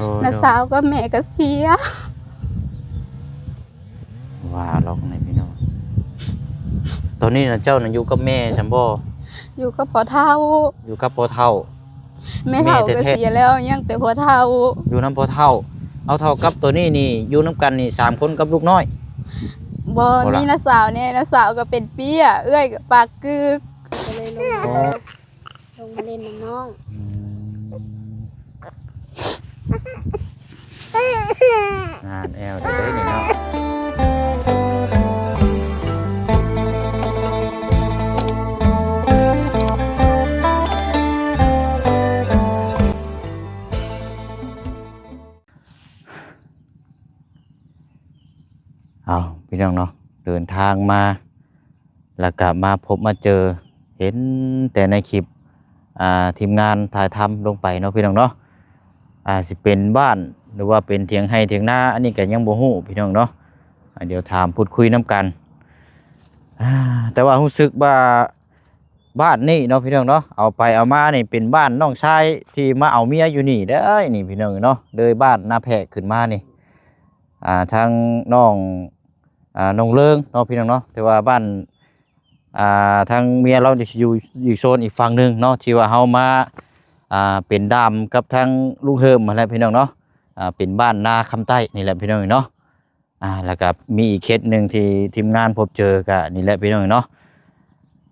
ໂອ້ຍ ນ້າສາວກັບແມ່ກໍເສຍ. ວ່າລັອກໃນພີ່ນ້ອງ ຕອນນີ້ນະເຈົ້ານະຢູ່ກັບແມ່ຊັ້ນບໍ່? ຢູ່ກັບພໍ່ເຖົ້າ. ຢູ່ກັບພໍ່ເຖົ້າ. ແມ່ເຖົ້າ ແມ່ແທ້ໆ ກໍເສຍແລ້ວ ຍັງແຕ່ພໍ່ເຖົ້າ. ຢູ່ນຳພໍ່ເຖົ້າ. ເອົາ ເຖົ້າກັບໂຕນີ້ນີ້ຢູ່ນຳກັນນີ້ສາມຄົນກັບລູກນ້ອຍ? ບໍ່ ບໍ່ລະ ມີນ້າສາວແດ່ ນ້າສາວກໍເປັນເປ້ຍ ເອື້ອຍກໍປາກກຶກ ກໍເລີຍລົງມາ ອໍ ລົງມາຫຼິ້ນນຳນ້ອງ. ອືມ ງານແອວເດ້ນີ້ເນາະ. ເອົາ ພີ່ນ້ອງເນາະ ເດີນທາງມາ ແລ້ວກະມາພົບມາເຈີ ເຫັນແຕ່ໃນຄລິບ ອ່າ ທີມງານຖ່າຍທຳລົງໄປເນາະ ພີ່ນ້ອງເນາະ. ອ່າ ຊິເປັນບ້ານ ຫຼືວ່າເປັນຖຽງໄຮ່ຖຽງນາ ອັນນີ້ກໍຍັງບໍ່ຮູ້ ພີ່ນ້ອງເນາະ. ອ່າ ດຽວຖາມພູດຄຸຍນຳກັນ. ອ່າ ແຕ່ວ່າຮູ້ສຶກວ່າບ້ານນີ້ເນາະ ພີ່ນ້ອງເນາະ ເອົາໄປເອົາມານີ້ເປັນບ້ານນ້ອງຊາຍທີ່ມາເອົາເມຍຢູ່ນີ້ເດ້ ນີ້ ພີ່ນ້ອງເນາະ ເລີຍບ້ານນາແພກຂຶ້ນມານີ້. ອ່າ ທາງນ້ອງ ອ່າ ນ້ອງເລີງເນາະ ພີ່ນ້ອງເນາະ ແຕ່ວ່າບ້ານ ອ່າ ທາງເມຍລາວຈະຢູ່ອີກໂຊນອີກຝັ່ງໜຶ່ງເນາະ ທີ່ວ່າເຮົາມາ ອ່າ ເປັນດາມກັບທາງລຸງເຮີມຫັ້ນແຫຼະ ພີ່ນ້ອງເນາະ. ອ່າ ເປັນບ້ານນາຄຳໃຕ້ນີ້ແຫຼະ ພີ່ນ້ອງເນາະ. ອ່າ ແລ້ວກໍມີອີກເຂດໜຶ່ງທີ່ທີມງານພົບເຈີກໍນີ້ແຫຼະ ພີ່ນ້ອງເນາະ.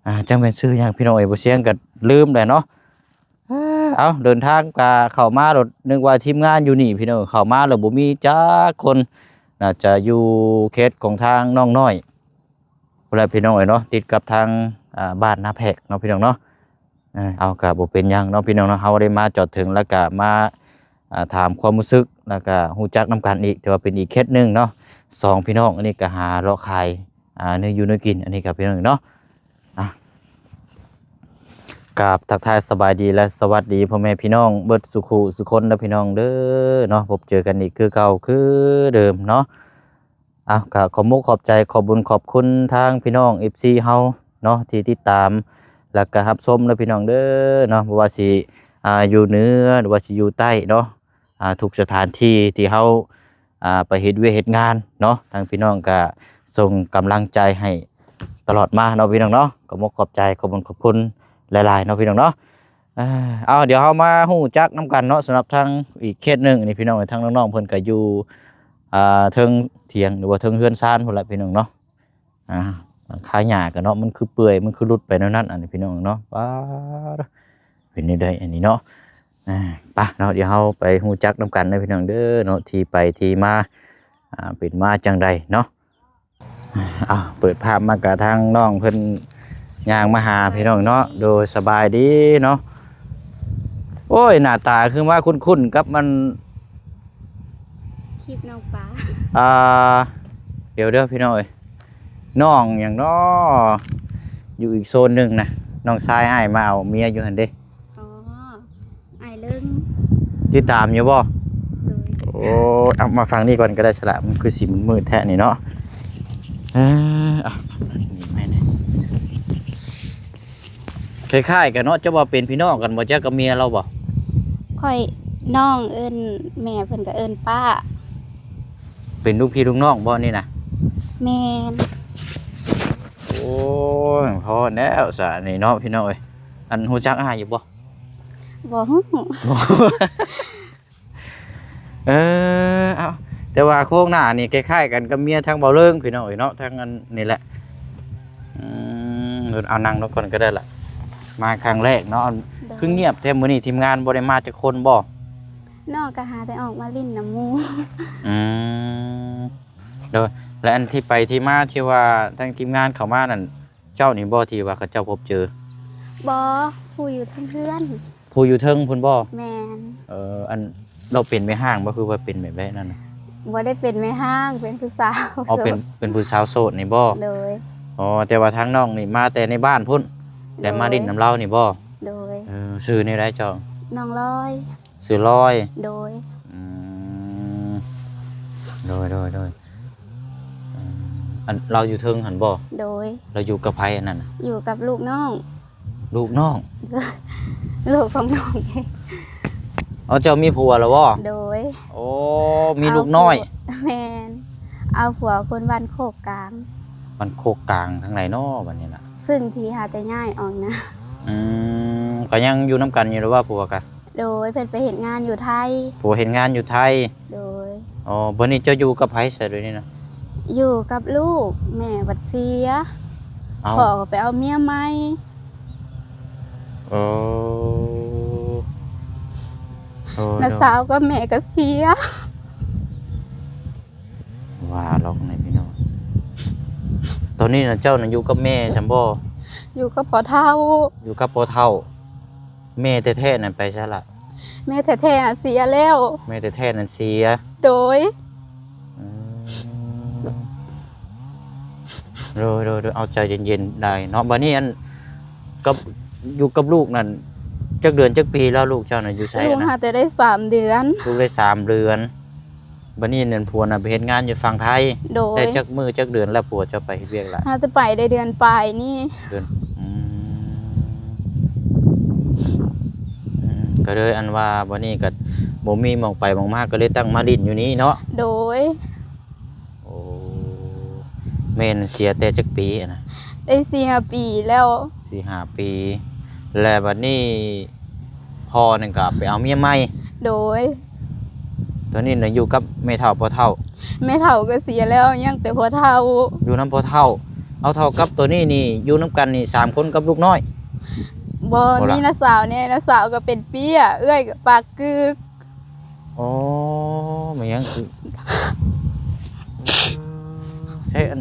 ອ່າ ຈັກແມ່ນຊື່ຫຍັງ ພີ່ນ້ອງເອີຍ ບໍ່ສຽງກໍລືມແລ້ວເນາະ. ເອີ ເອົາ ເດີນທາງກະເຂົ້າມາໂລດ ນຶກວ່າທີມງານຢູ່ນີ້ ພີ່ນ້ອງ ເຂົ້າມາແລ້ວບໍ່ມີຈັກຄົນ ໜ້າຈະຢູ່ເຂດຂອງທາງໜອງນ້ອຍພຸ້ນແຫຼະ ພີ່ນ້ອງເອີຍເນາະ ຕິດກັບທາງ ອ່າ ບ້ານນາແພກເນາະ ພີ່ນ້ອງເນາະ. ເອີ ເອົາ ກະບໍ່ເປັນຫຍັງເນາະ ພີ່ນ້ອງເນາະ ເຮົາໄດ້ມາຈອດເຖິງ ແລ້ວກະມາ ອ່າ ຖາມຄວາມຮູ້ສຶກ ແລ້ວກະຮູ້ຈັກນຳກັນອີກ ຖືວ່າເປັນອີກເຂດໜຶ່ງເນາະ ສອງພີ່ນ້ອງ ອັນນີ້ກະຫາເລາະຂາຍ ອ່າ ແນວຢູ່ແນວກິນ ອັນນີ້ກໍເປັນເນາະ. ອ່ະ ກາບທັກທາຍສະບາຍດີ ແລະ ສະຫວັດດີພໍ່ແມ່ພີ່ນ້ອງເບິດສູ່ຄູ່ສູ່ຄົນເດີ ພີ່ນ້ອງເດີເນາະ. ພົບເຈີກັນອີກຄືເກົ່າຄືເດີມເນາະ. ອ່ະ ກໍຂອບມຸກຂອບໃຈ ຂອບບຸນຂອບຄຸນທາງພີ່ນ້ອງ ເອັຟຊີ ເຮົາເນາະ ທີ່ຕິດຕາມ ແລ້ວກໍຮັບຊົມເດີ ພີ່ນ້ອງເດີເນາະ. ບໍ່ວ່າຊິ ອ່າ ຢູ່ເໜືອ ຫຼືວ່າຊິຢູ່ໃຕ້ເນາະ ອ່າ ທຸກສະຖານທີ່ທີ່ເຮົາ ອ່າ ໄປເຮັດວຽກເຮັດງານເນາະ ທາງພີ່ນ້ອງກະສົ່ງກຳລັງໃຈໃຫ້ຕະຫຼອດມາເນາະ ພີ່ນ້ອງເນາະ. ຂອບມຸກຂອບໃຈ ຂອບບຸນຂອບຄຸນຫຼາຍໆເນາະ ພີ່ນ້ອງເນາະ. ເອົາ ດຽວເຮົາມາຮູ້ຈັກນຳກັນເນາະ ສຳລັບທາງອີກເຂດໜຶ່ງນີ້ ພີ່ນ້ອງເອີຍ ທາງນ້ອງໆເພິ່ນກະຢູ່ ອ່າ ເທິງຖຽງ ຫຼືວ່າເທິງເຮືອນຊານພຸ້ນແຫຼະ ພີ່ນ້ອງເນາະ. ອ່າ ຫຼັງຄາຫຍ້າກໍເນາະ ມັນຄືເປື່ອຍ ມັນຄືຫຼຸດໄປແນວນັ້ນ ອັນນີ້ພີ່ນ້ອງເນາະ. ປາດ ເປັນແນວໃດອັນນີ້ເນາະ. ອ່າ ໄປເນາະ ດຽວເຮົາໄປຮູ້ຈັກນຳກັນເດີ ພີ່ນ້ອງເດີເນາະ ທີ່ໄປທີ່ມາ ອ່າ ເປັນມາຈັ່ງໃດເນາະ. ອ້າວ ເປີດພາບມາກະທາງນ້ອງເພິ່ນຍ່າງມາຫາ ພີ່ນ້ອງເນາະ. ໂດຍ ສະບາຍດີເນາະ. ໂອ້ຍ ໜ້າຕາຄືມາຄຸ້ນໆກັບມັນ ຄລິບນ້ອງປາ ອ່າ ດຽວເດີພີ່ນ້ອງເອີຍ ນ້ອງຫຍັງເນາະ ຢູ່ອີກໂຊນໜຶ່ງນະ ນ້ອງຊາຍອ້າຍມາເອົາເມຍຢູ່ຫັ້ນເດ້. ອໍ ອ້າຍເລິງ ຕິດຕາມຢູ່ບໍ່? ໂດຍ ໂອ້ ເອົາມາຝັ່ງນີ້ກ່ອນກໍໄດ້ຊະລະ ມັນຄືຊິມືດແທ້ນີ້ເນາະ. ເອີ ເອົາ ນີ້ແມ່ນ ຄ້າຍໆກັນເນາະ. ເຈົ້າວ່າເປັນພີ່ນ້ອງກັນບໍ່ ເຈົ້າກັບເມຍລາວບໍ່? ຂ້ອຍນ້ອງເອີ້ນ ແມ່ເພິ່ນກໍເອີ້ນປ້າ. ເປັນລູກພີ່ລູກນ້ອງບໍ່ນີ້ນະ? ແມ່ນ. ໂອ້ຍ ພໍແລ້ວສະນີ້ເນາະ ພີ່ນ້ອງເອີຍ. ອັນ ຮູ້ຈັກອ້າຍຢູ່ບໍ່? ບໍ່ຮູ້. ເອີ ເອົາ ແຕ່ວ່າໂຄງໜ້ານີ້ຄ້າຍໆກັນກັບເມຍທາງເບົາເລີງ ພີ່ນ້ອງເອີຍເນາະ ທາງອັນນີ້ແຫຼະ. ອືມ ເອົານັ່ງລົງກ່ອນກໍໄດ້ລະ ມາຄັ້ງແລກເນາະ. ໂດຍ ຄືງຽບແທ້ ມື້ນີ້ທີມງານບໍ່ໄດ້ມາຈັກຄົນບໍ່? ນ້ອງກໍຫາແຕ່ອອກມາຫຼິ້ນນຳໝູ່. ອືມ ໂດຍ ແລະ ອັນທີ່ໄປທີ່ມາທີ່ວ່າທາງທີມງານເຂົ້າມານັ້ນ ເຈົ້ານີ້ບໍ່ທີ່ວ່າເຂົາເຈົ້າພົບເຈີ? ບໍ່ ຜູ້ຢູ່ເທິງເຮືອນ. ຜູ້ຢູ່ເທິງພຸ້ນບໍ່? ແມ່ນ. ເອີ ອັນ ລາວເປັນແມ່ຮ້າງບໍ່ ຄືວ່າເປັນແບບໃດນັ້ນນະ? ບໍ່ໄດ້ເປັນແມ່ຮ້າງ ເປັນຜູ້ສາວ. ອໍ ເປັນ ເປັນຜູ້ສາວໂສດນີ້ບໍ່? ໂດຍ. ອໍ ແຕ່ວ່າທາງນ້ອງນີ້ມາແຕ່ໃນບ້ານພຸ້ນ ແລະ ໂດຍ ມາຫຼິ້ນນຳລາວນີ້ບໍ່? ໂດຍ. ເອີ ຊື່ແນວໃດເຈົ້າ? ນ້ອງລອຍ. ຊື່ລອຍ. ໂດຍ. ອືມ ໂດຍ ໂດຍ ໂດຍ. ເອີ ອັນ ລາວຢູ່ເທິງຫັ້ນບໍ່? ໂດຍ. ລາວຢູ່ກັບໃຜອັນນັ້ນນະ? ຢູ່ກັບລູກນ້ອງ. ລູກນ້ອງ? ລູກຂອງນ້ອງເອງ. ເອົາ ເຈົ້າມີຜົວແລ້ວບໍ່? ໂດຍ. ໂອ້ ມີລູກນ້ອຍ. ເອົາຜົວ ແມ່ນ ເອົາຜົວຄົນບ້ານໂຄກກາງ. ບ້ານໂຄກກາງທາງໃດນໍບັດນີ້ນະ? ເພິ່ງທີ່ຫາແຕ່ຍ້າຍອອກນະ. ອືມ ກໍຍັງຢູ່ນຳກັນຢູ່ຫຼືວ່າຜົວກະ? ໂດຍ ເພິ່ນໄປເຮັດງານຢູ່ໄທ. ຜົວເຮັດງານຢູ່ໄທ. ໂດຍ. ອໍ ບັດນີ້ເຈົ້າຢູ່ກັບໃຜຊະດຽວນີ້ນະ? ຢູ່ກັບລູກ ແມ່ບັດເສຍ. ເອົ້າ ພໍ່ກໍໄປເອົາເມຍໃໝ່. ເອີ ໂດຍ ນ້າສາວກັບແມ່ກໍເສຍ. ວ່າລັອກໃນພີ່ນ້ອງ ຕອນນີ້ນະເຈົ້ານະຢູ່ກັບແມ່ຊັ້ນບໍ່? ຢູ່ກັບພໍ່ເຖົ້າ. ຢູ່ກັບພໍ່ເຖົ້າ. ແມ່ແທ້ໆນັ້ນໄປໃສລະ? ແມ່ແທ້ໆເສຍແລ້ວ. ແມ່ແທ້ໆນັ້ນເສຍ. ໂດຍ. ອືມ ໂດຍໆໆ ເອົາ ໃຈເຢັນໆໄດ້ເນາະ. ບັດນີ້ອັນ ກັບ ຢູ່ກັບລູກນັ້ນ ຈັກເດືອນຈັກປີແລ້ວ? ລູກເຈົ້ານະຢູ່ໃສ? ລູກຫັ້ນຫາແຕ່ໄດ້ສາມເດືອນ. ລູກໄດ້ສາມເດືອນ. ບັດນີ້ນັ້ນຜົວນະໄປເຮັດງານຢູ່ຝັ່ງໄທ. ໂດຍ. ໄດ້ຈັກມື້ຈັກເດືອນແລ້ວ ຜົວເຈົ້າໄປເຮັດວຽກລະ? ຫາແຕ່ໄປໄດ້ເດືອນປາຍນີ້. ເດືອນ ອືມ ອືມ ກໍເລີຍອັນວ່າບັດນີ້ກໍບໍ່ມີໝ່ອງໄປໝ່ອງມາ ກໍເລີຍຕັ້ງມາຫຼິ້ນຢູ່ນີ້ເນາະ. ໂດຍ. ໂອ້ ແມ່ນເສຍແຕ່ຈັກປີຫັ້ນນະ? ໄດ້ສີ່ຫ້າປີແລ້ວ. ສີ່ຫ້າປີ. ແລະບັດນີ້ພໍ່ນັ້ນກໍໄປເອົາເມຍໃໝ່. ໂດຍ. ຕອນນີ້ນະຢູ່ກັບແມ່ເຖົ້າພໍ່ເຖົ້າ? ແມ່ເຖົ້າກໍເສຍແລ້ວ ຍັງແຕ່ພໍ່ເຖົ້າ. ຢູ່ນຳພໍ່ເຖົ້າ. ເອົາ ເຖົ້າກັບໂຕນີ້ນີ້ຢູ່ນຳກັນນີ້ສາມຄົນກັບລູກນ້ອຍ? ບໍ່ ບໍ່ລະ ມີນ້າສາວແດ່ ນ້າສາວກໍເປັນເປ້ຍ ເອື້ອຍກໍປາກກຶກ. ອໍ ແມ່ນຫຍັງຄື ໃຊ່ອັນ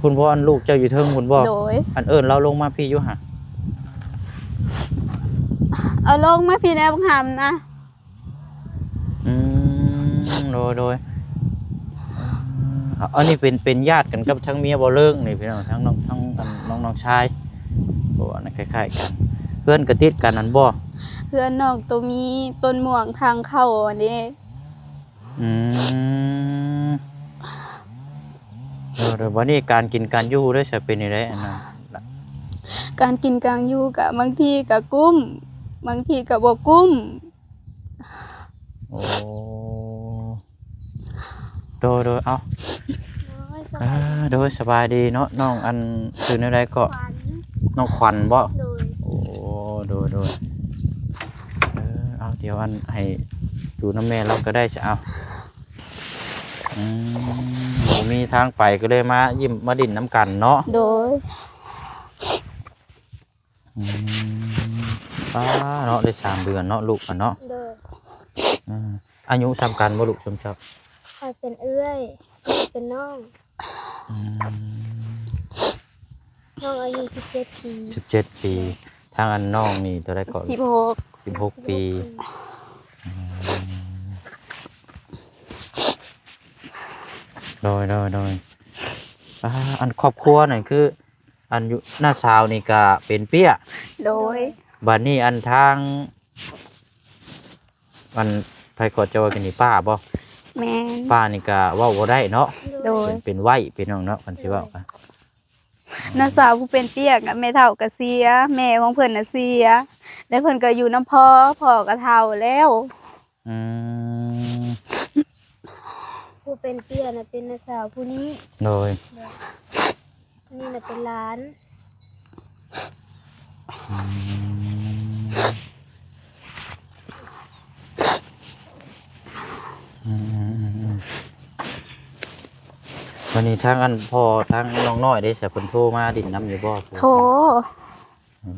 ພຸ້ນບໍ່ ອັນລູກເຈົ້າຢູ່ເທິງພຸ້ນບໍ່? ໂດຍ. ອັນເອີ້ນລາວລົງມາພີ້ຢູ່ຫາ. ເອົາລົງມາພີ້ແດ່ບັກຫຳນະ. ອືມ ໂດຍໆ ອັນນີ້ເປັນ ເປັນຍາດກັນກັບທາງເມຍບໍ່ເລີງນີ້ພີ່ນ້ອງ ທາງນ້ອງ ທາງ ອັນ ນ້ອງ ນ້ອງຊາຍ ເພາະວ່ານັ້ນຄ້າຍໆກັນ. ເຮືອນກໍຕິດກັນຫັ້ນບໍ່? ເຮືອນນ້ອງໂຕມີຕົ້ນມ່ວງທາງເຂົ້າອັນນີ້. ອືມ ເອີ ແລ້ວບັດນີ້ການກິນການຢູ່ເດ້ ຈະເປັນຈັ່ງໃດອັນນັ້ນ? ການກິນການຢູ່ກະບາງທີກະກຸ້ມ ບາງທີກະບໍ່ກຸ້ມ. ໂອ້ ໂດຍໆ ເອົ້າ ໂດຍ ສະບາຍດີເນາະ ນ້ອງ ອັນ ຊື່ແນວໃດເກາະ? ຂວັນ. ນ້ອງຂວັນບໍ? ໂດຍ. ໂອ້ ໂດຍໆ ເອີ ເອົາ ດຽວ ອັນ ໃຫ້ຢູ່ນຳແມ່ລາວກໍໄດ້ຊະ ເອົາ. ອືມ ບໍ່ມີທາງໄປກໍເລີຍມາຢ້ຽມມາຫຼິ້ນນຳກັນເນາະ. ໂດຍ. ອືມ ປ້າເນາະ ໄດ້ສາມເດືອນເນາະ ລູກຫັ້ນເນາະ. ໂດຍ. ອືມ ອາຍຸສ່ຳກັນບໍ່ລູກ ຊຸມເຈົ້າ? ຂ້ອຍເປັນເອື້ອຍ ເປັນນ້ອງ. ອືມ ນ້ອງອາຍຸສິບເຈັດປີ. ສິບເຈັດປີ. ໂດຍ. ທາງອັນນ້ອງນີ້ເທົ່າໃດເກາະ? ສິບຫົກ. ສິບຫົກປີ. ສິບຫົກປີ. ອືມ ໂດຍໆໆ. ອ່າ ອັນຄອບຄົວນັ້ນຄື ອັນຢູ່ ນ້າສາວນີ້ກະເປັນເປ້ຍ. ໂດຍ. ບັດນີ້ອັນທາງ ອັນໃຜເກາະ ເຈົ້າວ່າກັນນີ້ ປ້າບໍ? ແມ່ນ. ປ້ານີ້ກະເວົ້າບໍ່ໄດ້ເນາະ. ໂດຍ. ເປັນ ເປັນໄວເປັນຫຍັງເນາະ ຄັນຊິເວົ້າກະ. ນ້າສາວຜູ້ເປັນເປ້ຍກະແມ່ເຖົ້າກະເສຍ ແມ່ຂອງເພິ່ນນະເສຍ ແລ້ວເພິ່ນກະຢູ່ນຳພໍ່ ພໍ່ກະເຖົ້າແລ້ວ. ອືມ ຜູ້ເປັນເປ້ຍນະເປັນນ້າສາວຜູ້ນີ້. ໂດຍ. ໂດຍ. ນີ້ນະເປັນຫຼານ. ອືມ ອືມໆໆໆ ວັນນີ້ທາງອັນພໍ່ ທາງນ້ອງນ້ອຍເດ້ ສະເພິ່ນໂທມາດິນນຳຢູ່ບໍ່? ໂທ. ອື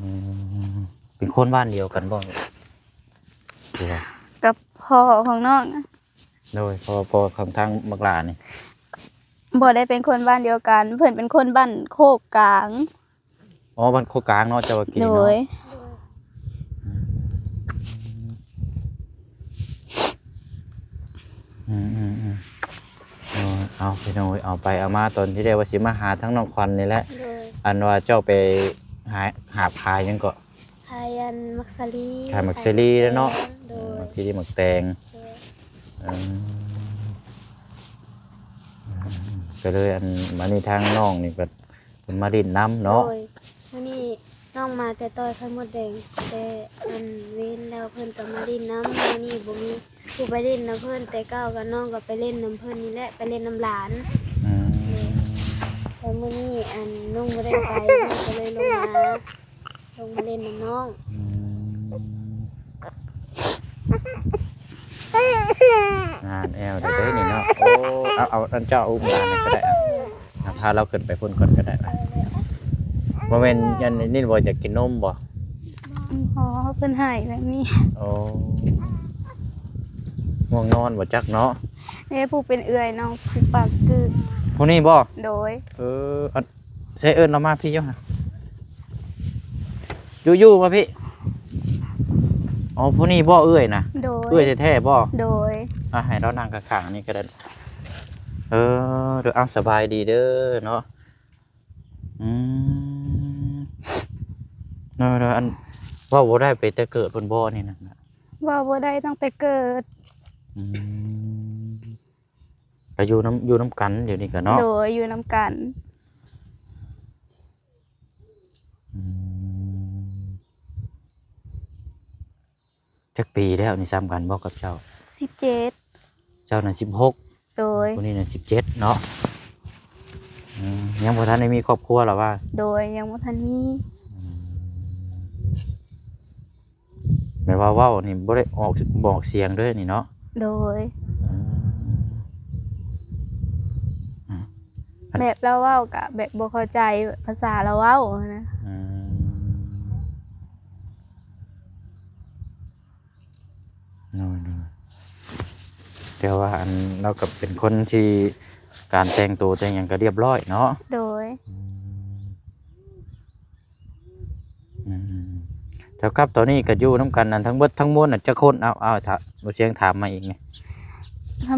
ມ ເປັນຄົນບ້ານດຽວກັນບໍ່? ກັບພໍ່ຂອງນ້ອງ. ໂດຍ ພໍ່ ພໍ່ຂອງທາງບັກຫຼ້ານີ້ ບໍ່ໄດ້ເປັນຄົນບ້ານດຽວກັນ ເພິ່ນເປັນຄົນບ້ານໂຄກກາງ. ອໍ ບ້ານໂຄກກາງເນາະ ເຈົ້າວ່າກີ້ເນາະ. ໂດຍ. ອືມໆໆ ເອີ ເອົາ ພີ່ນ້ອງເອີຍ ເອົາໄປເອົາມາ ຕອນທີ່ແລກວ່າຊິມາຫາທາງນ້ອງຂວັນນີ້ແຫຼະ. ໂດຍ. ອັນວ່າເຈົ້າໄປຫາ ຫາບຂາຍຫຍັງເກາະ? ຂາຍອັນໝາກສາລີ ຂາຍໝາກສາລີແລ້ວເນາະ. ໂດຍ. ໝາກສາລີ ໝາກແຕງ. ໂດຍ. ເອີ ກໍເລີຍອັນ ມານີ້ທາງນ້ອງນີ້ກໍເພິ່ນມາຫຼິ້ນນຳເນາະ. ໂດຍ. ມື້ນີ້ ນ້ອງມາແຕ່ຕ່ອຍໄຂ່ມົດແດງ ແຕ່ອັນເວັນແລ້ວເພິ່ນກໍມາຫຼິ້ນນຳ. ມື້ນີ້ບໍ່ມີຜູ້ໄປຫຼິ້ນນຳເພິ່ນ ແຕ່ເກົ່າກໍນ້ອງກໍໄປຫຼິ້ນນຳເພິ່ນນີ້ແຫຼະ ໄປຫຼິ້ນນຳຫຼານ. ອືມ ແຕ່ມື້ນີ້ອັນນ້ອງບໍ່ໄດ້ໄປ ນ້ອງກໍເລີຍລົງມາ ລົງມາຫຼິ້ນນຳນ້ອງ. ອືມ ງານແອວເດ້ນີ້ເນາະ. ໂອ້ ເອົາ ເອົາອັນເຈົ້າອຸ້ມຫຼານນັ້ນກໍໄດ້ ອະ ພາລາວຂຶ້ນໄປພຸ້ນກ່ອນກໍໄດ້. ບໍ່ແມ່ນອັນນີ້ບໍ່ ຢາກກິນນົມບໍ່? ອໍ ເພິ່ນໃຫ້ແບບນີ້. ໂອ້ ງ່ວງນອນບໍ່ຈັກເນາະ. ເດ້ ຜູ້ເປັນເອື້ອຍນ້ອງ ຜູ້ປາກກື້. ຜູ້ນີ້ບໍ່? ໂດຍ. ເອີ ອັນ ໃສເອີ້ນລາວມາພີ້ຢູ່ຫະ ຢູ່ໆ ມາພີ້. ອໍ ຜູ້ນີ້ບໍ່ເອື້ອຍນະ? ໂດຍ. ເອື້ອຍແທ້ໆບໍ່? ໂດຍ. ອາ ໃຫ້ລາວນັ່ງຂ້າງໆ ນີ້ກໍໄດ້. ເອີ ເດີ ເອົາ ສະບາຍດີເດີເນາະ. ອືມ ເນາະ ເນາະ ອັນ ເວົ້າບໍ່ໄດ້ໄປແຕ່ເກີດພຸ້ນບໍ່ນີ້ນະ? ເວົ້າບໍ່ໄດ້ຕັ້ງແຕ່ເກີດ. ອືມ ກໍຢູ່ນຳ ຢູ່ນຳກັນດຽວນີ້ກໍເນາະ. ໂດຍ ຢູ່ນຳກັນ. ອືມ ຈັກປີແລ້ວນີ້ ສ່ຳກັນບໍ່ກັບເຈົ້າ? ສິບເຈັດ. ເຈົ້ານັ້ນສິບຫົກ. ໂດຍ. ຜູ້ນີ້ນັ້ນສິບເຈັດເນາະ. ອືມ ຍັງບໍ່ທັນໄດ້ມີຄອບຄົວລະວ່າ? ໂດຍ ຍັງບໍ່ທັນມີ. ອືມ ແມ່ນວ່າເວົ້ານີ້ບໍ່ໄດ້ອອກ ບໍ່ອອກສຽງເດີນີ້ເນາະ? ໂດຍ. ອືມ ແບບລາວເວົ້າກະແບບບໍ່ເຂົ້າໃຈພາສາລາວເວົ້ານະ. ອືມ ໂດຍໆ ແຕ່ວ່າອັນ ລາວກໍເປັນຄົນທີ່ການແຕ່ງໂຕແຕ່ງຫຍັງກໍລຽບຮ້ອຍເນາະ. ໂດຍ. ອືມ ອືມ ເທົ່າກັບຕອນນີ້ກໍຢູ່ນຳກັນນັ້ນ ທັງເບິດທັງມວນນັ້ນຈັກຄົນ? ເອົາ ເອົາ ຖ້າບໍ່ສຽງຖາມມາອີກນີ້. ທຳ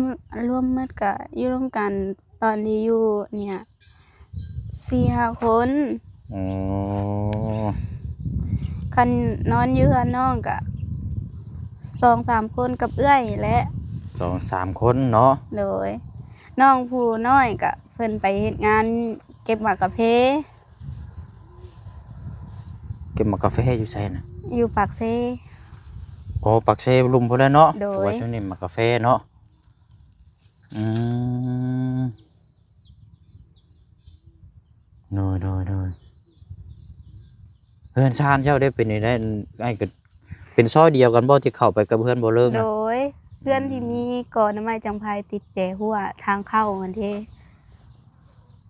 ລວມໝົດກໍຢູ່ນຳກັນ ຕອນທີ່ຢູ່ນີ້ນະ ສີ່ຫ້າຄົນ. ອໍ ຄັນນອນຢູ່ເຮືອນນ້ອງກະສອງສາມຄົນກັບເອື້ອຍແຫຼະ. ສອງສາມຄົນເນາະ. ໂດຍ. ນ້ອງຜູ້ນ້ອຍກະເພິ່ນໄປເຮັດງານເກັບໝາກກາເຟ. ເກັບໝາກກາເຟຢູ່ໃສນະ? ຢູ່ປາກເຊ. ອໍ ປາກເຊລຸ່ມພຸ້ນແຫຼະເນາະ. ໂດຍ. ເພາະວ່າຊ່ວງນີ້ໝາກກາເຟເນາະ. ອືມ ໂດຍ ໂດຍ ໂດຍ. ເຮືອນຊານເຈົ້າໄດ້ເປັນຈັ່ງໃດ? ອ້າຍກໍເປັນຊອຍດຽວກັນບໍ່ ທີ່ເຂົ້າໄປກັບເຮືອນບໍ່ເລີງນະ? ໂດຍ. ເຮືອນທີ່ມີ ອືມ ກໍໜໍ່ໄມ້ຈັງໄພຕິດແຈຮົ້ວທາງເຂົ້າຫັ້ນເດ້. ອືມ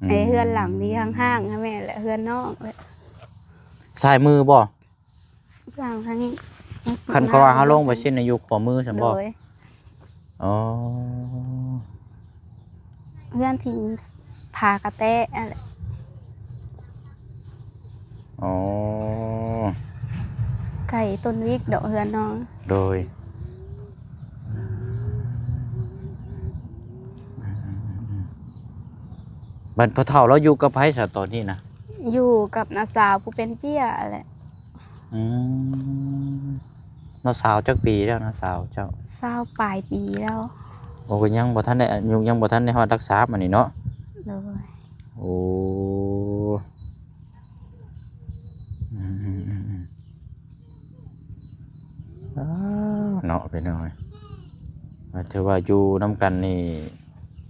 ໄອ້ເຮືອນຫຼັງທີ່ຫ້າງໆ ຫັ້ນແມ່ນແຫຼະ ເຮືອນນ້ອງແຫຼະ. ຊ້າຍມືບໍ່? ເບື້ອງທາງນີ້. ຄັນເຂົາວ່າເຮົາລົງໄປຊີ້ນະ ຢູ່ຂວາມືຊັ້ນບໍ່? ໂດຍ. ອໍ ເຮືອນທີ່ມີຝາກະແຕະຫັ້ນແຫຼະ. ອໍ ໃກ້ຕົ້ນວິກດອກເຮືອນນ້ອງ. ໂດຍ. ບັດພໍ່ເຖົ້າລາວຢູ່ກັບໃຜຊະຕອນນີ້ນະ? ຢູ່ກັບນ້າສາວຜູ້ເປັນເປ້ຍແຫຼະ. ອືມ ນ້າສາວຈັກປີແລ້ວ ນ້າສາວເຈົ້າ? ຊາວປາຍປີແລ້ວ. ໂອ້ ກໍຍັງບໍ່ທັນໄດ້ ອາຍຸຍັງບໍ່ທັນໄດ້ຮອດຫຼັກສາມອັນນີ້ເນາະ. ໂດຍ. ໂອ້ ອືມໆໆໆ ອ້າວ ເນາະ ພີ່ນ້ອງເອີຍ ຖືວ່າຢູ່ນຳກັນນີ້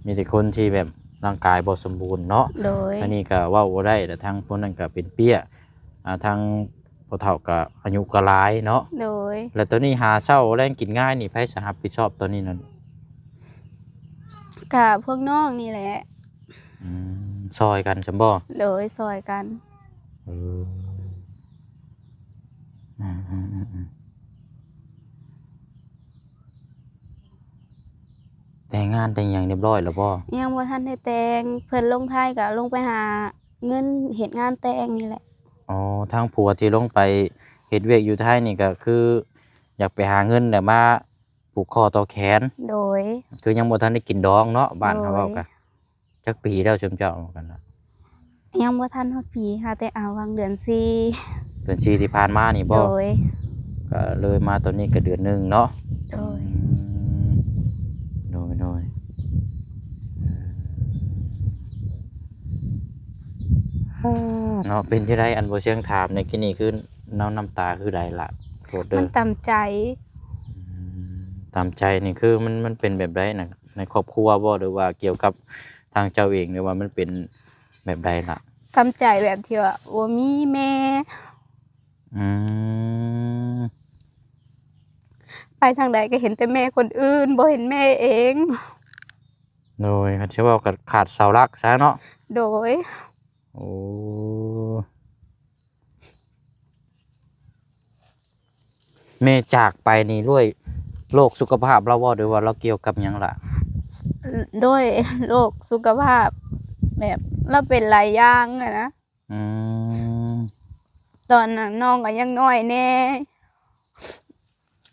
ມີແຕ່ຄົນທີ່ແບບຮ່າງກາຍບໍ່ສົມບູນເນາະ. ໂດຍ. ອັນນີ້ກໍເວົ້າບໍ່ໄດ້ ແລ້ວທາງຜູ້ນັ້ນກໍເປັນເປ້ຍ ອ່າ ທາງພໍ່ເຖົ້າກໍອາຍຸກໍຫຼາຍເນາະ. ໂດຍ. ແລ້ວຕອນນີ້ຫາເຊົ້າແລງກິນງາຍນີ້ ໃຜຊິຮັບຜິດຊອບຕອນນີ້ນັ້ນ? ກະພວກນ້ອງນີ້ແຫຼະ. ອືມ ຊ່ອຍກັນຊັ້ນບໍ່? ໂດຍ ຊ່ອຍກັນ. ເອີ ອືມໆໆໆ ແຕ່ງງານແຕ່ງຫຍັງຮຽບຮ້ອຍແລ້ວບໍ່? ຍັງບໍ່ທັນໄດ້ແຕ່ງ. ເພິ່ນລົງໄທກໍລົງໄປຫາເງິນເຮັດງານແຕ່ງນີ້ແຫຼະ. ອໍ ທາງຜົວທີ່ລົງໄປເຮັດວຽກຢູ່ໄທນີ້ ກໍຄືຢາກໄປຫາເງິນແລ້ວມາຜູກຂໍ້ຕໍ່ແຂນ. ໂດຍ. ຄືຍັງບໍ່ທັນໄດ້ກິນດອງເນາະ ບ້ານເຮົາເວົ້າກະ. ໂດຍ. ຈັກປີແລ້ວຊຸມເຈົ້າກັນນະ? ຍັງບໍ່ທັນຮອດປີ ຫາແຕ່ ອາ ຫວ່າງເດືອນສີ່ ເດືອນສີ່ທີ່ຜ່ານມານີ້ບໍ່? ໂດຍ. ກໍເລີຍມາຕອນນີ້ກໍເດືອນໜຶ່ງເນາະ. ໂດຍ. ອືມ ໂດຍໆ ເອີ ເນາະ ເປັນຈັ່ງໃດ ອັນບໍ່ຊຽງຖາມໃນກີ້ນີ້ ຄືນ້ຳ ນ້ຳຕາຄືໄຫຼລະ? ໂທດເດີ. ມັນຕາມໃຈ. ອືມ ຕາມໃຈນີ້ ຄືມັນ ມັນເປັນແບບໃດນະ? ໃນຄອບຄົວບໍ່ ຫຼືວ່າກ່ຽວກັບທາງເຈົ້າເອງ ຫຼືວ່າມັນເປັນແບບໃດລະ? ຕາມໃຈແບບທີ່ວ່າບໍ່ມີແມ່. ອືມ ໄປທາງໃດກໍເຫັນແຕ່ແມ່ຄົນອື່ນ ບໍ່ເຫັນແມ່ເອງ. ໂດຍ ຄັນຊິເວົ້າກໍຂາດເສົາຫຼັກຊະເນາະ. ໂດຍ. ໂອ້ ແມ່ຈາກໄປນີ້ດ້ວຍໂລກສຸຂະພາບລາວບໍ່ ຫຼືວ່າລາວກ່ຽວກັບຫຍັງລະ? ດ້ວຍໂລກສຸຂະພາບ ແບບລາວເປັນຫຼາຍຢ່າງຫັ້ນນະ. ອືມ ຕອນນັ້ນນ້ອງກໍຍັງນ້ອຍແດ່.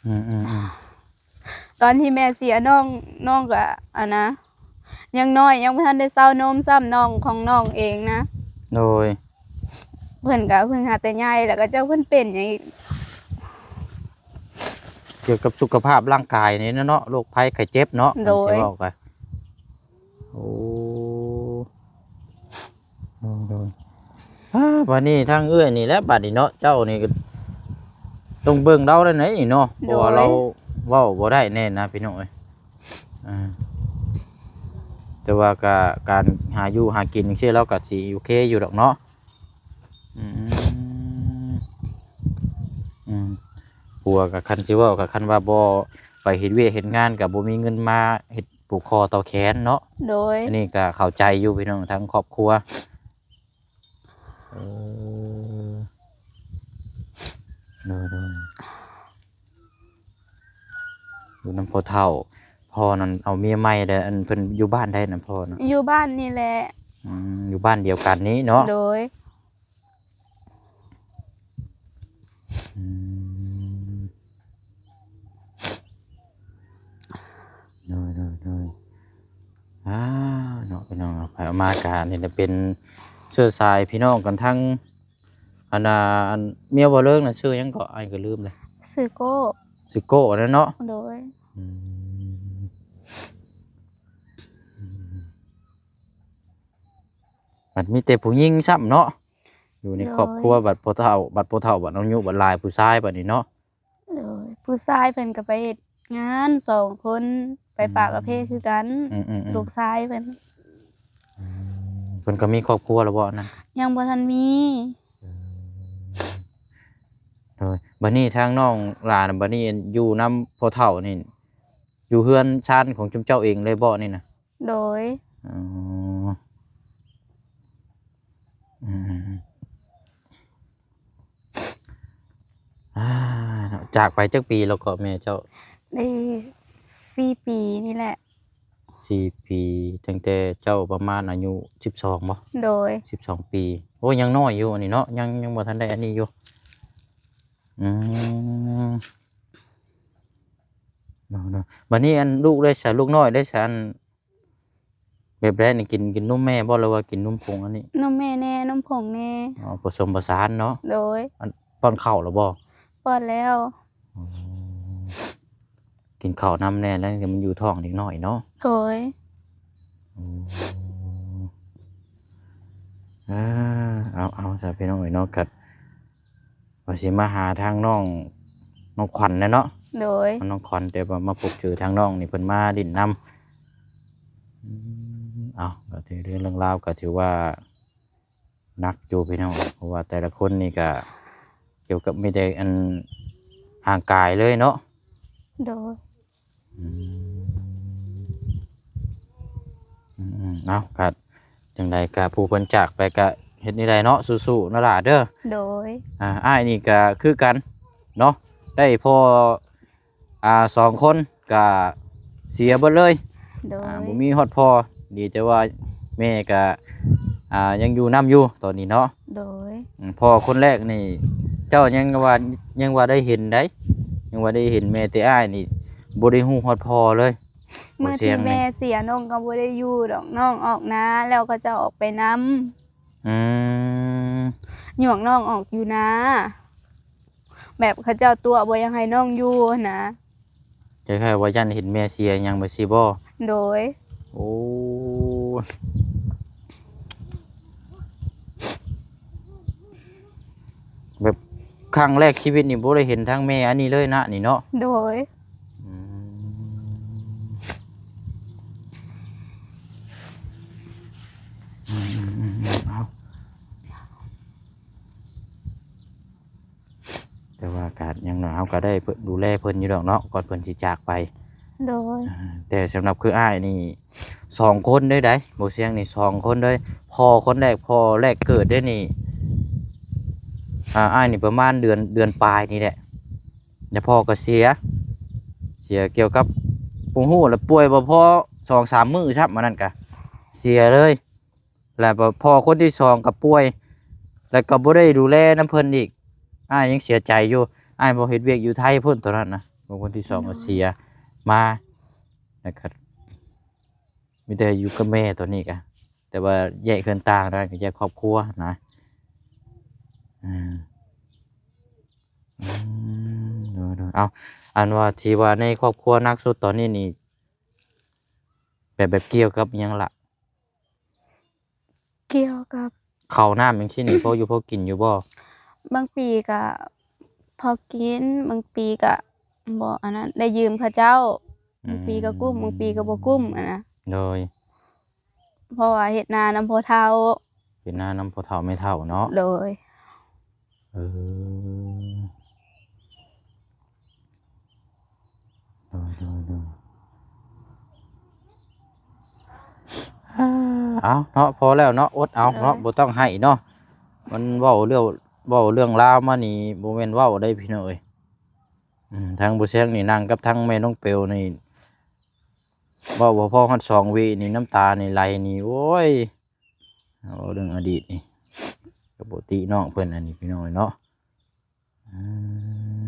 ອືມໆໆ ຕອນທີ່ແມ່ເສຍ ນ້ອງ ນ້ອງກໍ ອັນນະ ຍັງນ້ອຍ ຍັງບໍ່ທັນໄດ້ເຊົານົມຊ້ຳ ນ້ອງຂອງນ້ອງເອງນະ. ໂດຍ. ເພິ່ນກໍເພິ່ງຫາແຕ່ໃຫຍ່ ແລ້ວກໍຈັກເພິ່ນເປັນຫຍັງອີກ ກ່ຽວກັບສຸຂະພາບຮ່າງກາຍນີ້ນະເນາະ ໂລກໄພໄຂ້ເຈັບເນາະ. ໂດຍ. ຄັນຊິເວົ້າກໍ ໂອ້ ໂດຍໆ ອາ ບາດນີ້ທາງເອື້ອຍນີ້ແຫຼະ ບາດນີ້ເນາະ ເຈົ້ານີ້ກໍຕ້ອງເບິ່ງລາວແລ້ວນີ້ເນາະ ເພາະວ່າ ໂດຍ ລາວເວົ້າບໍ່ໄດ້ແນ່ນະ ພີ່ນ້ອງເອີຍ. ອາ ແຕ່ວ່າກະ ການຫາຢູ່ຫາກິນຈັ່ງຊີ້ ລາວກໍຊິໂອເຄຢູ່ດອກເນາະ. ອືມ ອືມ ຜົວກໍ ຄັນຊິເວົ້າກໍ ຄັນວ່າບໍ່ໄປເຮັດວຽກເຮັດງານ ກໍບໍ່ມີເງິນມາເຮັດ ຜູກຄໍຕໍ່ແຂນເນາະ. ໂດຍ. ອັນນີ້ກໍເຂົ້າໃຈຢູ່ພີ່ນ້ອງ ທາງຄອບຄົວ. ເອີ ໂດຍໆ ຢູ່ນຳພໍ່ເຖົ້າ. ພໍ່ນັ້ນເອົາເມຍໃໝ່ແລ້ວ ອັນເພິ່ນຢູ່ບ້ານໃດນະພໍ່ນະ? ຢູ່ບ້ານນີ້ແຫຼະ. ອືມ ຢູ່ບ້ານດຽວກັນນີ້ເນາະ. ໂດຍ. ອືມ ໂດຍໆ ອາ ເນາະ ພີ່ນ້ອງເນາະ ໄປເອົາມາກະນີ້ແຫຼະ ເປັນເຊື້ອສາຍພີ່ນ້ອງກັນທັງ ອັນ ອັນເມຍບໍ່ເລີງນະ ຊື່ຫຍັງເກາະ? ອ້າຍກໍລືມແລ້ວ. ຊື່ໂກ້. ຊື່ໂກ້ນັ້ນເນາະ. ໂດຍ. ອືມ ບັດມີແຕ່ຜູ້ຍິງຊ້ຳເນາະ ຢູ່ໃນ ໂດຍ ຄອບຄົວ. ບັດພໍ່ເຖົ້າ ບັດພໍ່ເຖົ້າ ບັດອາຍຸບັດຫຼາຍ ຜູ້ຊາຍບັດນີ້ເນາະ. ໂດຍ. ຜູ້ຊາຍເພິ່ນກໍໄປເຮັດງານສອງຄົນ ໄປ ອືມ ປາກປະເພຄືກັນ. ອືມໆໆ ລູກຊາຍເພິ່ນ. ອືມ ເພິ່ນກໍມີຄອບຄົວແລ້ວບໍ່ອັນນັ້ນ? ຍັງບໍ່ທັນມີ. ເອີ ໂດຍ. ບັດນີ້ທາງນ້ອງຫຼານ ບັດນີ້ຢູ່ນຳພໍ່ເຖົ້ານີ້ ຢູ່ເຮືອນຊານຂອງຈຸມເຈົ້າເອງເລີຍບໍ່ນີ້ນະ? ໂດຍ. ອໍ ອືມໆໆ ອາ ຈາກໄປຈັກປີແລ້ວເກາະແມ່ເຈົ້າ? ໄດ້ສີ່ປີນີ້ແຫຼະ. ສີ່ປີ ຕັ້ງແຕ່ເຈົ້າປະມານອາຍຸສິບສອງບໍ່? ໂດຍ. ສິບສອງປີ. ໂອ້ ຍັງນ້ອຍຢູ່ອັນນີ້ເນາະ ຍັງ ຍັງບໍ່ທັນໄດ້ອັນນີ້ຢູ່. ອືມ ເນາະໆ. ບັດນີ້ອັນລູກເດ້ຊະ ລູກນ້ອຍເດ້ຊະ ອັນ ແບບໃດນີ້ ກິນ ກິນນົມແມ່ບໍ່ ຫຼືວ່າກິນນົມຜົງອັນນີ້? ນົມແມ່ແດ່ ນົມຜົງແດ່. ອໍ ປະສົມປະສານເນາະ. ໂດຍ. ອັນ ປ້ອນເຂົ້າແລ້ວບໍ່? ປ້ອນແລ້ວ. ອໍ ກິນເຂົ້ານຳແດ່ ແລ້ວມັນຢູ່ທ້ອງເດັກນ້ອຍເນາະ. ໂດຍ. ໂອ້ ເອີ ເອົາ ເອົາຊະ ພີ່ນ້ອງເອີຍເນາະ ກໍ ວ່າຊິມາຫາທາງນ້ອງ ນ້ອງຂວັນແຫຼະເນາະ. ໂດຍ. ນ້ອງຂວັນ ແຕ່ວ່າມາພົບເຈີທາງນ້ອງນີ້ ເພິ່ນມາຫຼິ້ນນຳ. ອືມ ເອົາ ກໍຖືເລື່ອງລາວກໍຖືວ່າໜັກຢູ່ພີ່ນ້ອງ ເພາະວ່າແຕ່ລະຄົນນີ້ກໍກ່ຽວກັບມີແຕ່ອັນຮ່າງກາຍເລີຍເນາະ. ໂດຍ. ອືມ ອືມໆ ເອົາ ກໍຈັ່ງໃດກໍຜູ້ເພິ່ນຈາກໄປກໍເຮັດແນວໃດເນາະ ສູ້ໆ ເນາະຫຼ້າເດີ. ໂດຍ. ອ່າ ອ້າຍນີ້ກໍຄືກັນເນາະ ໄດ້ພໍ່ ອ່າ ສອງຄົນກໍເສຍເບິດເລີຍ. ໂດຍ. ອ່າ ບໍ່ມີຮອດພໍ່ ດີແຕ່ວ່າແມ່ກໍ ອ່າ ຍັງຢູ່ນຳຢູ່ຕອນນີ້ເນາະ. ໂດຍ. ອືມ ພໍ່ຄົນແລກນີ້ ເຈົ້າຍັງວ່າ ຍັງວ່າໄດ້ເຫັນໃດ ຍັງວ່າໄດ້ເຫັນແມ່ ແຕ່ອ້າຍນີ້ບໍ່ໄດ້ຮູ້ຮອດພໍ່ເລີຍ. ມື້ທີ່ແມ່ເສຍ ນ້ອງກໍບໍ່ໄດ້ຢູ່ດອກ ນ້ອງອອກນາ ແລ້ວເຂົາເຈົ້າອອກໄປນຳ. ອືມ ຫຍວກນ້ອງອອກຢູ່ນາ ແບບເຂົາເຈົ້າຕົວະບໍ່ຢາກໃຫ້ນ້ອງຢູ່ຫັ້ນນະ. ຄ້າຍໆວ່າຢ້ານເຫັນແມ່ເສຍຫຍັງແບບຊີ້ບໍ່? ໂດຍ. ໂອ້ ໂດຍ. ຄັ້ງແລກຊີວິດນີ້ບໍ່ໄດ້ເຫັນທາງແມ່ອັນນີ້ເລີຍນະ ນີ້ເນາະ. ໂດຍ. ອືມ ອືມໆໆ ເອົາ ແຕ່ວ່າກະຢ່າງໜ້ອຍເຮົາກະໄດ້ເພິ່ນ ດູແລເພິ່ນຢູ່ດອກເນາະ ກ່ອນເພິ່ນຊິຈາກໄປ. ໂດຍ. ອ່າ ແຕ່ສຳລັບຄືອ້າຍນີ້ສອງຄົນເດ້ ໄດ໋ ບໍ່ສຽງນີ້ສອງຄົນເດ້ ພໍ່ຄົນແລກ ພໍ່ແລກເກີດເດ້ນີ້ ອ່າ ອ້າຍນີ້ປະມານເດືອນ ເດືອນປາຍນີ້ແຫຼະ ແລ້ວພໍ່ກໍເສຍ ເສຍກ່ຽວກັບ ບໍ່ຮູ້ລະປ່ວຍບໍ່ພໍສອງສາມມື້ຊ້ຳ ອັນນັ້ນກະເສຍເລີຍ. ແລ້ວພໍ້ຄົນທີສອງກໍປ່ວຍ ແລ້ວກໍບໍ່ໄດ້ດູແລນຳເພິ່ນອີກ ອ້າຍຍັງເສຍໃຈຢູ່ ອ້າຍບໍ່ເຮັດວຽກຢູ່ໄທພຸ້ນຕອນນັ້ນນະ ຄົນທີສອງກໍເສຍມາ ແລ້ວກໍມີແຕ່ຢູ່ກັບແມ່ຕອນນີ້ກະ ແຕ່ວ່າແຍກເຮືອນຕ່າງນະ ກໍແຍກຄອບຄົວນະ ອືມ ອືມ ໂດຍໆ ເອົ້າ ອັນວ່າທີ່ວ່າໃນຄອບຄົວໜັກສຸດຕອນນີ້ນີ້ ແບບ ແບບກ່ຽວກັບຫຍັງລະ? ກ່ຽວກັບເຂົ້ານ້ຳຈັ່ງຊີ້ນີ້ ພໍຢູ່ພໍກິນຢູ່ບໍ່? ບາງປີກະພໍກິນ ບາງປີກະບໍ່ ອັນນັ້ນ ໄດ້ຢືມເຂົາເຈົ້າ ບາງປີກໍກຸ້ມ ອືມ ບາງປີກໍບໍ່ກຸ້ມ ຫັ້ນນະ. ໂດຍ. ເພາະວ່າເຮັດນານຳພໍ່ເຖົ້າ ເຮັດນານຳພໍ່ເຖົ້າແມ່ເຖົ້າເນາະ. ໂດຍ. ເອີ ໂດຍ ໂດຍ ໂດຍ ເອົາເນາະ ພໍແລ້ວເນາະ ອົດເອົາເນາະ ໂດຍ ບໍ່ຕ້ອງໄຫ້ເນາະ ມັນເວົ້າເລື່ອງ ເວົ້າເລື່ອງລາວມານີ້ບໍ່ແມ່ນເວົ້າໄດ໋ພີ່ນ້ອງເອີຍ. ອືມ ທາງບໍ່ແຊງນີ້ນັ່ງກັບທາງແມ່ນ້ອງເປວນີ້ ເວົ້າບໍ່ພໍຮອດສອງວິນີ້ ນ້ຳຕານີ້ໄຫຼນີ້ ໂອ້ຍ ເວົ້າເລື່ອງອະດີດນີ້ ກໍບໍ່ຕິນ້ອງເພິ່ນອັນນີ້ພີ່ນ້ອງເອີຍເນາະ. ອືມ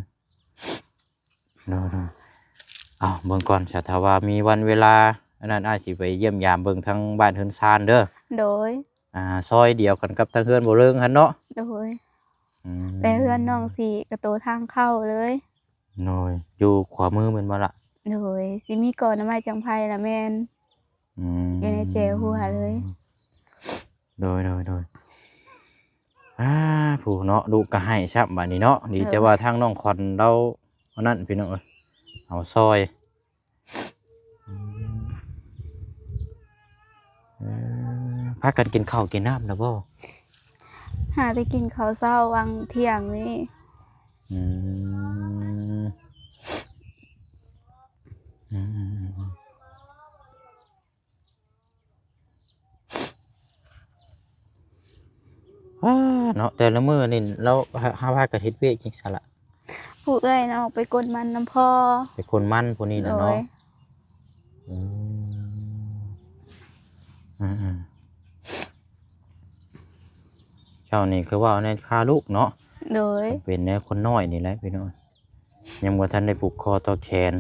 ໂດຍໆ ເອົາເບິ່ງກ່ອນຊະ ຖ້າວ່າມີວັນເວລາອັນນັ້ນ ອ້າຍຊິໄປຢ້ຽມຢາມເບິ່ງທາງບ້ານເຮືອນຊານເດີ. ໂດຍ. ອ່າ ຊອຍດຽວກັນກັບທາງເຮືອນບໍ່ເລີງຫັ້ນເນາະ. ໂດຍ. ອືມ ແຕ່ເຮືອນນ້ອງຊິກະໂຕທາງເຂົ້າເລີຍ. ໂດຍ. ຢູ່ຂວາມືແມ່ນບໍ່ລະ? ໂດຍ. ຊິມີກໍໜໍ່ໄມ້ຈັງໄພລະແມ່ນ. ອືມ ຢູ່ໃນແຈຫົວເລີຍ. ໂດຍ ໂດຍ ໂດຍ. ອາ ຜູ້ເນາະ ລູກກໍໄຫ້ຊ້ຳບາດນີ້ເນາະ. ດີແຕ່ວ່າທາງນ້ອງຂວັນລາວອັນນັ້ນພີ່ນ້ອງເອີຍ ເອົາຊ່ອຍ. ອືມ ເອີ ພາກັນກິນເຂົ້າກິນນ້ຳແລ້ວບໍ່? ຫາແຕ່ກິນເຂົ້າເຊົ້າຫວ່າງທ່ຽງນີ້. ອືມ ອືມ ອືມ ອືມ. ອາ ເນາະ ແຕ່ລະມື້ນີ້ລາວ ເຮົາພາກັນເຮັດວຽກຫຍັງຊະລະ? ຜູ້ເອື້ອຍນະ ອອກໄປກົນມັນນຳພໍ່. ໄປກົນມັນຜູ້ນີ້ນະເນາະ. ໂດຍ. ອືມ ອືມ ເຈົ້ານີ້ຄືເວົ້າແນວຄາລູກເນາະ. ໂດຍ. ເປັນແນວຄົນນ້ອຍນີ້ແຫຼະພີ່ນ້ອງ ຍັງບໍ່ທັນໄດ້ຜູກຄໍຕໍ່ແຂນ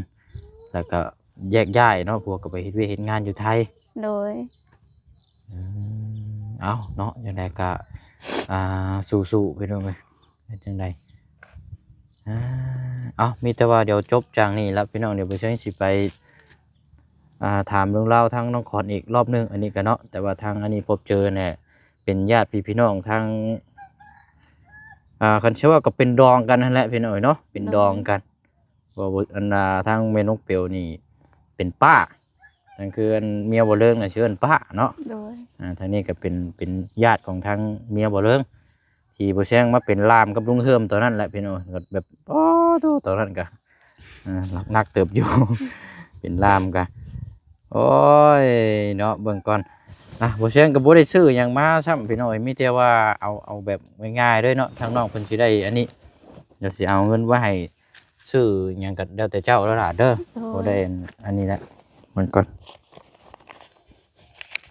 ແລ້ວກໍແຍກຍ້າຍເນາະ ຜົວກໍໄປເຮັດວຽກເຮັດງານຢູ່ໄທ. ໂດຍ. ອືມ ເອົ້າເນາະ ຈັ່ງໃດກໍ ອ່າ ສູ້ໆ ພີ່ນ້ອງເອີຍ ເຮັດຈັ່ງໃດ. ອ່າ ເອົ້າ ມີແຕ່ວ່າດຽວຈົບຈາກນີ້ລະພີ່ນ້ອງ ດຽວບໍ່ເຊີງຊິໄປ ອ່າ ຖາມເລື່ອງລາວທາງນ້ອງຂວັນອີກລອບໜຶ່ງ ອັນນີ້ກໍເນາະ ແຕ່ວ່າທາງອັນນີ້ພົບເຈີແຫຼະ ເປັນຍາດພີ່ນ້ອງທາງ ອ່າ ຄັນຊິເວົ້າກໍເປັນດອງກັນຫັ້ນແຫຼະພີ່ນ້ອງເອີຍເນາະ ເປັນດອງກັນ. ໂດຍ. ເວົ້າ ອັນ ອ່າ ທາງແມ່ນ້ອງເປວນີ້ເປັນປ້າ ນັ້ນຄືອັນເມຍບໍ່ເລີງນະ ຊື່ເອີ້ນປ້າເນາະ. ໂດຍ. ອ່າ ທາງນີ້ກໍເປັນ ເປັນຍາດຂອງທາງເມຍບໍ່ເລີງ ທີ່ບໍ່ແຊງມາເປັນລ່າມກັບລຸງເຮີມຕອນນັ້ນແຫຼະພີ່ນ້ອງ ແບບ ໂອ້ໂຕ ຕອນນັ້ນກະ ເອີ ໜັກເຕີບຢູ່ ເປັນລ່າມກະ ໂອ້ຍ ເນາະ ເບິ່ງກ່ອນນະ ບໍ່ແຊງກໍບໍ່ໄດ້ຊື້ຫຍັງມາຊ້ຳພີ່ນ້ອງເອີຍ ມີແຕ່ວ່າເອົາ ເອົາແບບງ່າຍໆເລີຍເນາະ ທາງນ້ອງເພິ່ນຊິໄດ້ອັນນີ້ ດຽວຊິເອົາເງິນໄວ້ໃຫ້ຊື້ຫຍັງກໍແລ້ວແຕ່ເຈົ້າແລ້ວລະເດີ. ໂດຍ. ບໍ່ໄດ້ອັນນີ້ແຫຼະ ເບິ່ງກ່ອນ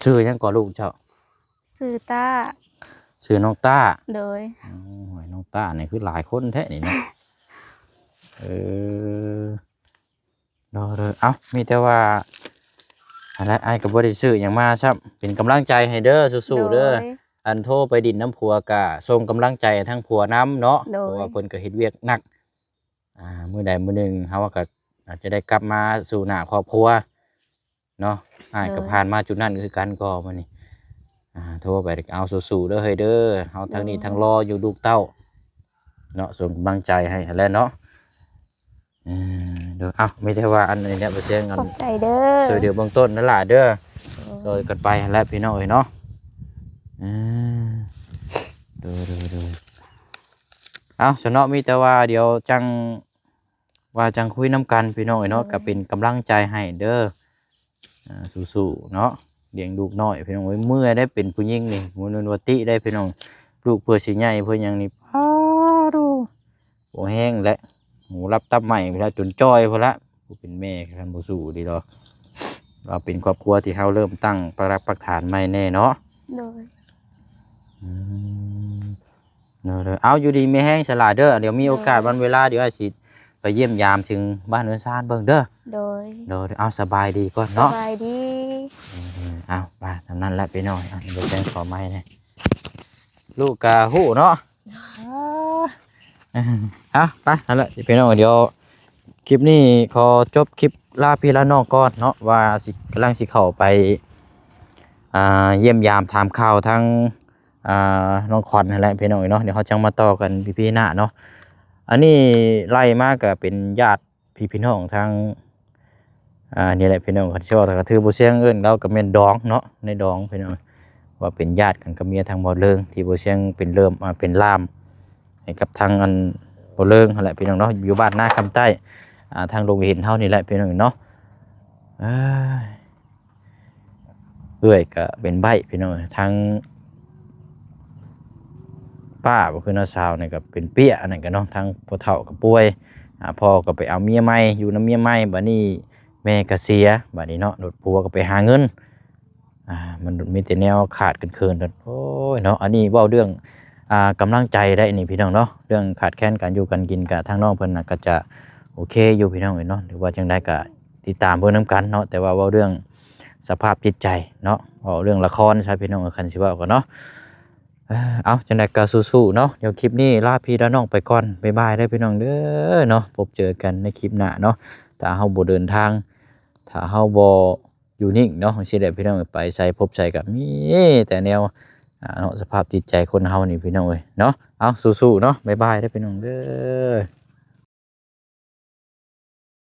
ຊື່ຫຍັງກໍລູກເຈົ້າ? ຊື່ຕ້າ. ຊື່ນ້ອງຕ້າ. ໂດຍ. ໂອ້ຍ ນ້ອງຕ້ານີ້ຄືຫຼາຍຄົນແທ້ນີ້ເນາະ. ເອີ ໂດຍໆ ເອົ້າ ມີແຕ່ວ່າ ອັນນັ້ນ ອ້າຍກໍບໍ່ໄດ້ຊື້ຫຍັງມາຊ້ຳ ເປັນກຳລັງໃຈໃຫ້ເດີ ສູ້ໆເດີ. ໂດຍ. ອັນໂທໄປດິນນຳຜົວກະສົ່ງກຳລັງໃຈທາງຜົວນຳເນາະ. ໂດຍ. ເພາະວ່າເພິ່ນກໍເຮັດວຽກໜັກ ອ່າ ມື້ໃດມື້ໜຶ່ງເຮົາກໍອາດຈະໄດ້ກັບມາສູ່ໜ້າຄອບຄົວເນາະ. ອ້າຍກໍ ໂດຍ ຜ່ານມາຈຸດນັ້ນຄືກັນກໍມື້ນີ້ ອ່າ ໂທໄປ ເອົາ ສູ້ໆເດີເຮີຍເດີ ເຮົາທັງນີ້ ໂດຍ ທັງລໍຢູ່ລູກເຕົ້າ. ເນາະ ສົ່ງກຳລັງໃຈໃຫ້ຫັ້ນແຫຼະເນາະ. ເອີ ໂດຍ ເອົ້າ ມີແຕ່ວ່າອັນນີ້ແຫຼະ ບໍ່ເຊີງ ອັນ ຂອບໃຈເດີ ຊ່ວຍເຫຼືອເບື້ອງຕົ້ນນັ້ນລະເດີ ໂດຍ ຊ່ອຍກັນໄປຫັ້ນແຫຼະພີ່ນ້ອງເອີຍເນາະ. ເອີ ໂດຍໆໆ ເອົ້າ ສະເນາະ ມີແຕ່ວ່າດຽວຈັ່ງ ວ່າຈັ່ງຄຸຍນຳກັນພີ່ນ້ອງເອີຍເນາະ. ໂດຍ ກໍເປັນກຳລັງໃຈໃຫ້ເດີ ອ່າ ສູ້ໆເນາະ ລ້ຽງລູກນ້ອຍພີ່ນ້ອງເອີຍ. ເມື່ອຍໄດ້ເປັນຜູ້ຍິງນີ້ ບໍ່ແມ່ນວ່າຕິໄດ້ພີ່ນ້ອງ ລູກເພື່ອຊິໃຫຍ່ເພື່ອຫຍັງນີ້ ປາໂທ້ ບໍ່ແຮງແຫຼະ ຫູຫຼັບຕັບໄໝ້ພຸ້ນລະ ຈົນຈ່ອຍພຸ້ນລະ. ຜູ້ເປັນແມ່ຄັນບໍ່ສູ້ດີດອກ ວ່າເປັນຄອບຄົວທີ່ເຮົາເລີ່ມຕັ້ງປັກຫຼັກປັກຖານໃໝ່ແນ່ເນາະ. ໂດຍ ອືມ ເດີໆ ເອົາ ຢູ່ດີມີແຮງສະຫຼາເດີ ດຽວມີໂອກາດ ໂດຍ ວັນເວລາ ດຽວອ້າຍຊິໄປຢ້ຽມຢາມເຖິງບ້ານເຮືອນຊານເບິ່ງເດີ. ໂດຍ ໂດຍ ເອົາ ສະບາຍດີກ່ອນເນາະ ສະບາຍດີ. ເອີ ເອົາ ວ່າສ່ຳນັ້ນແຫຼະພີ່ນ້ອງ ເອົາ ບໍ່ແຈ້ງຂໍໃໝ່ແດ່ ລູກກະຮູ້ເນາະ. ເອົາ ໄປ ນັ້ນແຫຼະພີ່ນ້ອງ ດຽວຄລິບນີ້ຂໍຈົບຄລິບລາພີ່ລານ້ອງກ່ອນເນາະ ວ່າຊິ ກຳລັງຊິເຂົ້າໄປ ອ່າ ຢ້ຽມຢາມຖາມຂ່າວທາງ ອ່າ ນ້ອງຂວັນຫັ້ນແຫຼະພີ່ນ້ອງເນາະ. ດຽວເຮົາຈັ່ງມາຕໍ່ກັນ ອີພີ ໜ້າເນາະ. ອັນນີ້ໄລ່ມາກໍເປັນຍາດພີ່ນ້ອງທາງ ອ່າ ນີ້ແຫຼະພີ່ນ້ອງ ຄັນຊິເວົ້າກໍຄືບໍ່ຊຽງເອີ້ນລາວກໍແມ່ນດອງເນາະ ໃນດອງພີ່ນ້ອງ ວ່າເປັນຍາດກັນກັບເມຍທາງບໍ່ເລີງ ທີ່ບໍ່ຊຽງເປັນເລີ່ມ ອ່າ ເປັນລ່າມໃຫ້ກັບທາງອັນບໍ່ເລີງຫັ້ນແຫຼະພີ່ນ້ອງເນາະ ຢູ່ບ້ານນາຄຳໃຕ້ ອ່າ ທາງດົງເຫັນເຮົານີ້ແຫຼະພີ່ນ້ອງເນາະ. ເອີຍ ເອື້ອຍກໍເປັນໃບ້ພີ່ນ້ອງ ທາງປ້າບໍ່ຄືນ້າສາວນີ້ກໍເປັນເປ້ຍ ອັນນັ້ນກໍເນາະ ທາງພໍ່ເຖົ້າກໍປ່ວຍ ອ່າ ພໍ່ກໍໄປເອົາເມຍໃໝ່ ຢູ່ນຳເມຍໃໝ່ ບາດນີ້ແມ່ກໍເສຍ ບາດນີ້ເນາະ ໂດດຜົວກໍໄປຫາເງິນ ອ່າ ມັນມີແຕ່ແນວຂາດເຂີນໆ ໂອ້ຍເນາະ. ອັນນີ້ເວົ້າເລື່ອງ ອ່າ ກຳລັງໃຈໄດ໋ນີ້ພີ່ນ້ອງເນາະ ເລື່ອງຂາດແຄນການຢູ່ການກິນ ກະທາງນ້ອງເພິ່ນນະກໍຈະໂອເຄຢູ່ພີ່ນ້ອງເອີຍເນາະ ຫຼືວ່າຈັ່ງໃດກໍຕິດຕາມເບິ່ງນຳກັນເນາະ. ແຕ່ວ່າເວົ້າເລື່ອງສະພາບຈິດໃຈເນາະ ເວົ້າເລື່ອງລະຄອນຊະພີ່ນ້ອງ ຄັນຊິເວົ້າກັນເນາະ. ເອີ ເອົາ ຈັ່ງໃດກໍສູ້ໆເນາະ. ດຽວຄລິບນີ້ລາພີ່ລານ້ອງໄປກ່ອນ ບາຍບາຍເດີພີ່ນ້ອງເດີເນາະ. ພົບເຈີກັນໃນຄລິບໜ້າເນາະ. ຖ້າເຮົາບໍ່ເດີນທາງ ຖ້າເຮົາບໍ່ຢູ່ນິ່ງເນາະ ຈັ່ງຊີ້ແຫຼະພີ່ນ້ອງເອີຍ ໄປໃສພົບໃສກໍມີແຕ່ແນວ ອ່າ ເນາະ ສະພາບຈິດໃຈຄົນເຮົານີ້ພີ່ນ້ອງເອີຍເນາະ. ເອົາ ສູ້ໆເນາະ ບາຍບາຍເດີພີ່ນ້ອງເດີ.